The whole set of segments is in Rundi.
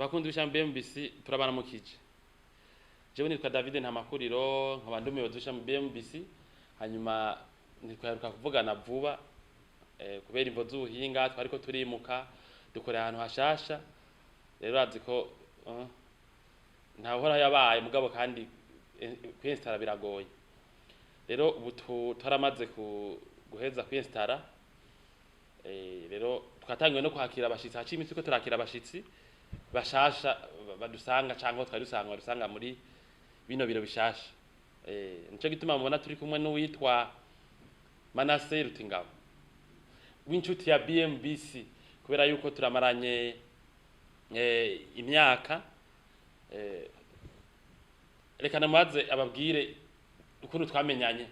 Bakunzi b'ishami BMBC, turabaramukije. Jewe nitwa David Ntamakuriro, nkaba ndi umuyobozi w'ishami BMBC. Hanyuma ntitwaheruka kuvugana vuba kubera imvo z'ubuhinga, twariko turimuka, dukorera ahantu hashasha. Rero urazi ko ntawuhora yabaye mugabo, kandi kwinstara biragoye. Rero ubu twaramaze guheza kwinstara. Rero twatangiwe no kwakira abashitsi. Haciye iminsi ko turakira abashitsi bashasha badusanga, canke twari dusanga badusanga muri bino biro bishasha. Nico gituma mubona turi kumwe n'uwitwa Manase Rutingabo w'inshuti ya BMBC, kubera yuko turamaranye imyaka. Reka namubaze ababwire ukuntu twamenyanye,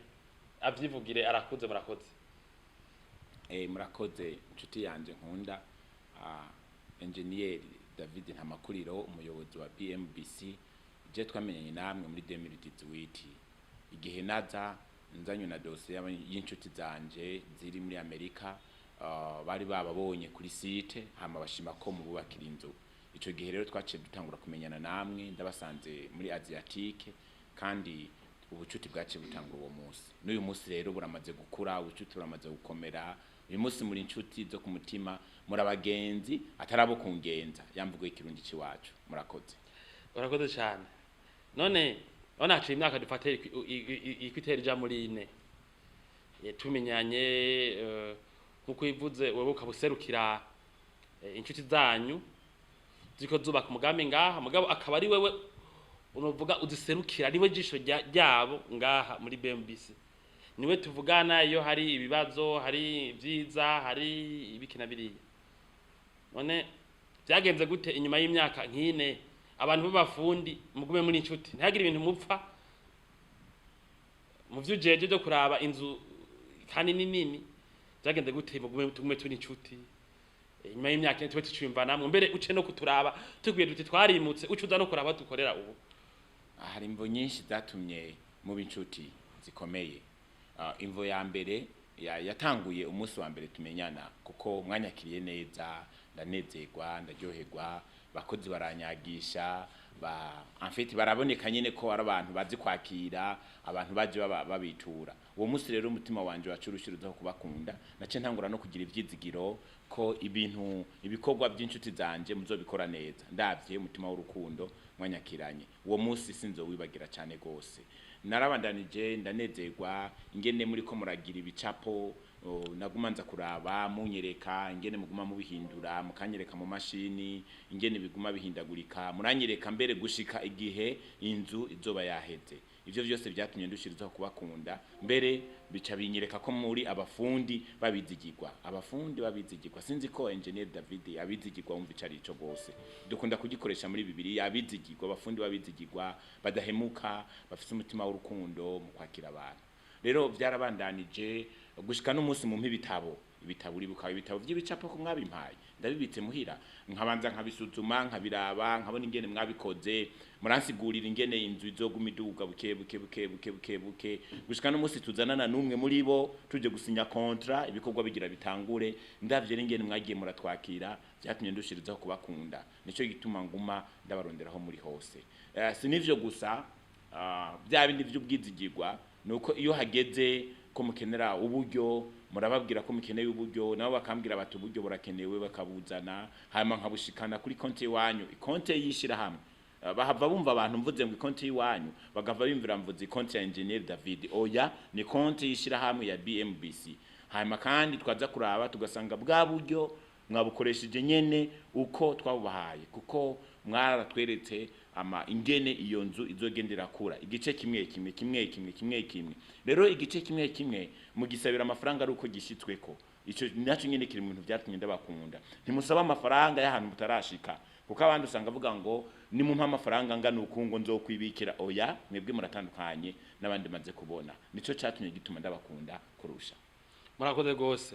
avyivugire, arakuze. Murakoze. Murakoze inshuti yanje nkunda, engineer David Ntamakuriro, umuyobozi wa BMBC. Je twamenyanye namwe muri 2018, igihe naza nzanywe na dosiye y'inshuti zanje ziri muri Amerika. Bari bababonye kuri site, hama bashima ko mububakira inzu. Ico gihe rero twaciye dutangura kumenyana namwe, ndabasanze muri Asiatique, kandi ubucuti bwaciye butangura uwo munsi. N'uyu munsi rero buramaze gukura, ubucuti buramaze gukomera. Uyu munsi muri inshuti zo ku mutima, muri abagenzi atari abo kungenza yamvugo y'ikirundi c'iwacu. Murakoze. Urakoze cyane. None none haciye imyaka, dufate ikwitera ija muri ine, tumenyanye. Nkuko ivuze, wewe ukaba userukira inshuti zanyu ziriko zubaka umugambi ngaha, mugabo akaba ari wewe unovuga uziserukira, ari we jisho ryabo ngaha muri BMBC, niwe tuvugana iyo hari ibibazo, hari ibyiza, hari ibiki na biriya. None byagenze gute inyuma y'imyaka nk'ine abantu b'abafundi mugume muri inshuti, ntihagire ibintu mupfa mu vy'ujeje byo kuraba inzu kandi ni nini? Byagenze gute mugume, tugume turi inshuti inyuma y'imyaka 4, tube tuciyumva namwe, mbere uce no kuturaba tubwiye duti twarimutse, uce uza no kuraba aho dukorera ubu? Hari imvo nyinshi zatumye muba inshuti zikomeye. Imvo ya mbere yatanguye umunsi wa mbere tumenyana, kuko mwanyakiriye neza, ndanezerwa, ndaryoherwa, bakozi baranyagisha ba en fait baraboneka nyene ko ari abantu bazi kwakira abantu baje babitura. Uwo munsi rero umutima wanje wacurushirizaho kubakunda. Nace ntangura no kugira ivyizigiro ko ibintu, ibikorwa by'inshuti zanje muzobikora neza, ndavye umutima w'urukundo mwanyakiranye uwo munsi. Sinzowibagira cyane gose. Narabandanije ndanezerwa ingene muri ko muragira ibicapo. Naguma nza kuraba, munyereka ingene muguma mubihindura, mukanyereka mu mashini ingene biguma bihindagurika, muranyereka mbere gushika igihe inzu izoba yaheze. Ivyo vyose byatumye ndushirizaho kubakunda, mbere bica binyereka ko muri abafundi babizigirwa, abafundi babizigirwa. Sinzi ko engineer David abizigirwa wumva ico ari ico gose. Dukunda kugikoresha muri Bibiliya, abizigirwa, abafundi babizigirwa, badahemuka, bafise umutima w'urukundo mu kwakira abantu. Rero byarabandanije gushika n'umunsi mumpa ibitabo. Ibitabo, uribuka ibitabo by'ibicapo ko mwabimpaye? Ndabibitse muhira, nkabanza nkabisuzuma, nkabiraba, nkabona ingene mwabikoze, muransigurira ingene inzu izoguma iduga buke buke buke buke buke buke, gushika n'umunsi tuzanana n'umwe muri bo tuje gusinya contrat, ibikorwa bigira bitangure. Ndavye n'ingene mwagiye muratwakira, byatumye ndushirizaho kubakunda. Nico gituma nguma ndabaronderaho muri hose. Si nivyo gusa, bya bindi vy'ubwizigirwa, nuko iyo hageze ko mukenera uburyo, murababwira ko mukeneye uburyo, nabo bakambwira bati uburyo burakenewe, bakabuzana, hanyuma nkabushikana kuri konti iwanyu, ikonti y'ishirahamwe. Bahava bumva abantu mvuze ngo ikonti y'iwanyu, bagava bimvira mvuze ikonti ya engineer David. Oya, ni konti y'ishirahamwe ya BMBC. Hanyuma kandi twaza kuraba tugasanga bwa buryo mwabukoresheje nyene uko twabubahaye, kuko mwaratweretse ama ingene iyo nzu izogenda irakura igice kimwe kimwe kimwe kimwe kimwe kimwe. Rero igice kimwe kimwe mugisabira amafaranga ari uko gishitsweko. Ico naco nyene kiri mu bintu vyatumye ndabakunda. Ntimusaba amafaranga y'ahantu mutarashika, kuko abandi usanga avuga ngo nimumpa amafaranga angana uku ngo nzokwibikira. Oya, mwebwe muratandukanye n'abandi maze kubona. Nico catumye gituma ndabakunda kurusha. Murakoze rwose.